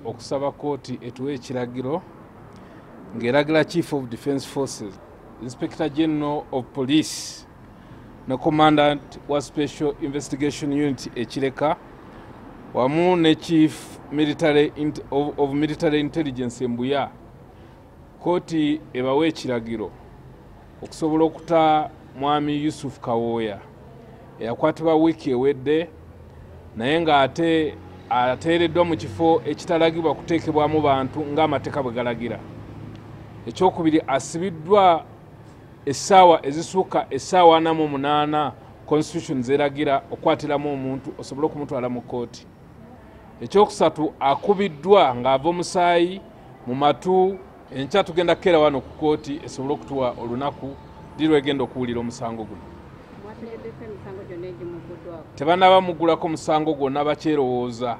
Okusaba kooti etuwe ekiragiro ng'eragira Chief of Defence Forces, Inspector General of Police ne Commandant wa Special Investigation Unit Ekireka wamu ne Chief Military of Military Intelligence Mbuya, kooti ebawe ekiragiro okusobola okuta Mwami Yusuf Kawooya eyakwatibwa wiiki ewedde naye ng'ate ateereddwa mu kifo ekitalagibwa kuteekebwamu bantu ng'amateeka bwe galagira. Ekyokubiri, asibiddwa essaawa ezisukka essaawa 48 constitution zeragira okwatiramu omuntu osobole okumutwala mu kkooti. Ekyokusatu, akubiddwa ng'ava omusaayi mu matu. Enkya tugenda kukeera wano ku kkooti esobole okutuwa olunaku ddi lwegenda okuwulira omusango guno. Tebannaba muggulako musango gwonna, bakyerowooza.